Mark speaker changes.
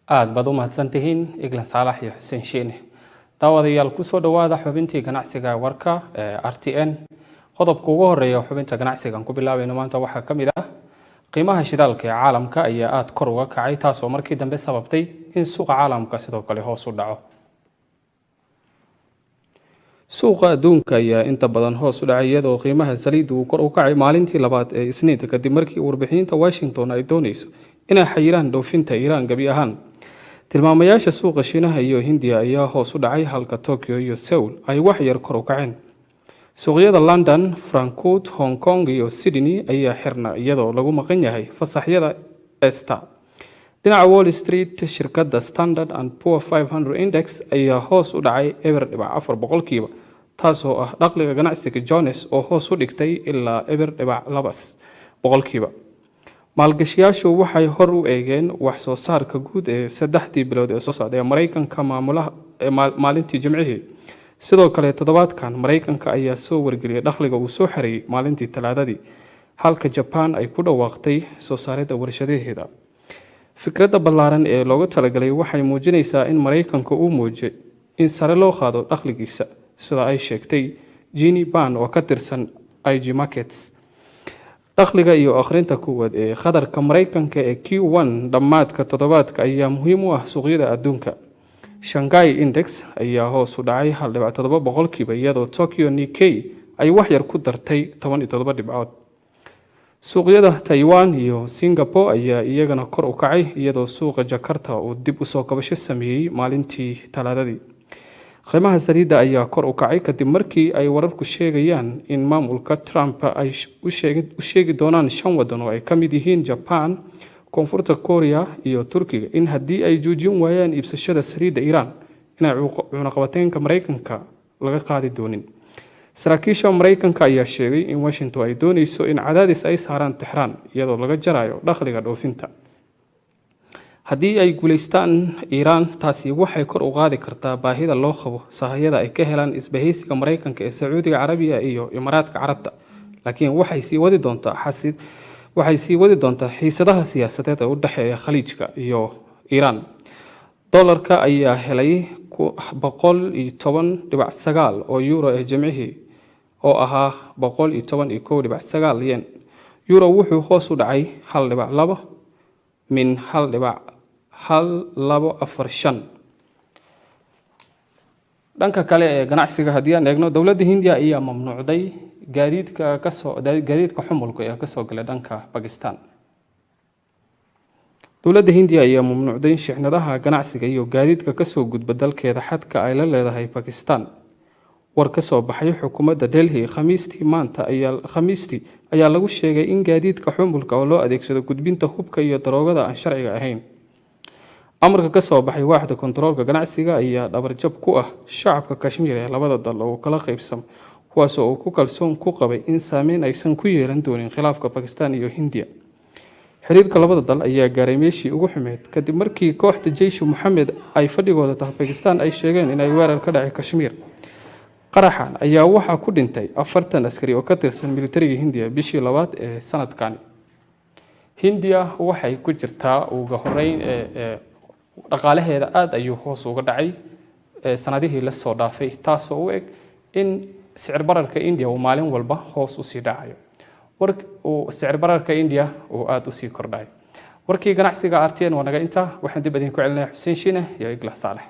Speaker 1: Aad baad u mahadsantihiin, Eglan Saalax iyo Xuseen Shiine. Daawadayaal, kusoo dhowaada xubintii ganacsiga warka ee RTN. Qodobka ugu horeeya xubinta ganacsigan ku bilaabayno maanta waxaa ka mid ah qiimaha shidaalka ee caalamka ayaa aada kor uga kacay, taasoo markii dambe sababtay in suuqa caalamka sidoo kale hoos u dhaco. Suuqa adduunka ayaa inta badan hoos u dhacay, iyadoo qiimaha saliidda uu kor u kacay maalintii labaad ee Isniinta, kadib markii warbixinta Washington ay dooneyso inay xayiraan dhoofinta Iiraan gebi ahaan. Tilmaamayaasha suuqa Shiinaha iyo Hindiya ayaa hoos u dhacay, halka Tokyo iyo Seoul ay wax yar kor u kaceen. Suuqyada London, Frankfurt, Hong Kong iyo Sydney ayaa xirna, iyadoo lagu maqan yahay fasaxyada Easter. Dhinaca Wall Street, shirkadda Standard and Poor 500 Index ayaa hoos u dhacay 0.4%, taasoo ah dakhliga ganacsiga Jones oo hoos u dhigtay ilaa 0.2%. Maalgashiyaashu waxay hor u eegeen wax soo saarka guud ee 3dii bilood ee soo socda ee Maraykanka maamulaha maalintii Jimcihii. Sidoo kale, toddobaadkan Maraykanka ayaa soo wargeliyay dakhliga uu soo xareeyey maalintii Talaadadii, halka Jaban ay ku dhawaaqtay soo saaridda warshadaheeda. Fikradda ballaaran ee looga talagalay waxay muujinaysaa in Maraykanka uu muujiyay in sare loo qaado dakhligiisa, sida ay sheegtay Ginny Ban oo ka tirsan IG Markets. Dakhliga iyo akhrinta kuwaad ee qadarka Maraykanka ee Q1 dhammaadka toddobaadka ayaa muhiim u ah suuqyada adduunka. Shanghai Index ayaa hoos u dhacay 1.7%, iyadoo Tokyo Nikkei ay wax yar ku dartay 17 dhibcood. Suuqyada Taiwan iyo Singapore ayaa iyagana kor u kacay, iyadoo suuqa Jakarta uu dib usoo kabasho sameeyey maalintii Talaadadii. Qiimaha saliidda ayaa kor u kacay kadib markii ay wararku sheegayaan in maamulka Trump ay u sheegi doonaan shan wadan oo ay ka mid yihiin Japan, Koonfurta Korea iyo Turkiga in haddii ay joojin waayaan iibsashada saliidda Iiraan inay cunaqabateynka Maraykanka laga qaadi doonin. Saraakiisha Maraykanka ayaa sheegay in Washington ay dooneyso in cadaadis ay saaraan Tixraan, iyadoo laga jarayo dakhliga dhoofinta. Haddii ay guuleystaan Iiraan, taasi waxay kor u qaadi kartaa baahida loo qabo sahayada ay ka helaan isbahaysiga Maraykanka ee Sacuudiga Carabiya iyo Imaaraadka Carabta, laakiin waxay sii wadi doontaa xiisadaha siyaasadeed ee u dhexeeya Khaliijka iyo Iiraan. Dolarka ayaa helay 110.9 oo euro ee Jimcihii, oo ahaa 111.9 yen. Euro wuxuu hoos u dhacay 1.2 min 1.1245. Dhanka kale ee ganacsiga haddii aan eegno, dowladda Hindiya ayaa mamnuucday gaadiidka xumulka ee kasoo galay dhanka Bakistan. Dowladda Hindiya ayaa mamnuucday shixnadaha ganacsiga iyo gaadiidka kasoo gudba dalkeeda xadka ay la leedahay Bakistan. War ka soo baxay xukuumadda Delhi Khamiistii maanta ayaa Khamiistii ayaa lagu sheegay in gaadiidka xumulka oo loo adeegsado gudbinta hubka iyo daroogada aan sharciga ahayn. Amarka ka soo baxay waaxda kontaroolka ganacsiga ayaa dhabarjab ku ah shacabka Kashmiir ee labada dal oo kala qaybsam, kuwaasoo uu ku kalsoon ku qabay in saameyn aysan ku yeelan doonin khilaafka Bakistan iyo Hindiya. Xiriirka labada dal ayaa gaaray meeshii ugu xumeyd kadib markii kooxda Jeyshu Moxamed ay fadhigooda tahay Bakistan ay sheegeen inay weerar ka dhacay Kashmiir. Qaraxan ayaa waxaa ku dhintay 40 askari oo ka tirsan militariga Hindiya bishii labaad ee sanadkani. Hindiya waxay ku jirtaa uga horeyn dhaqaalaheeda aada ayuu hoos uga dhacay sanadihii lasoo dhaafay, taasoo u eg in sicir bararka India uu maalin walba hoos usii dhacayo, uu sicir bararka India uu aada usii kordhayo. Warkii ganacsiga RTN waa naga intaa. Waxaan dib idinku celinaya Xuseen Shiine iyo Iglah Saalex.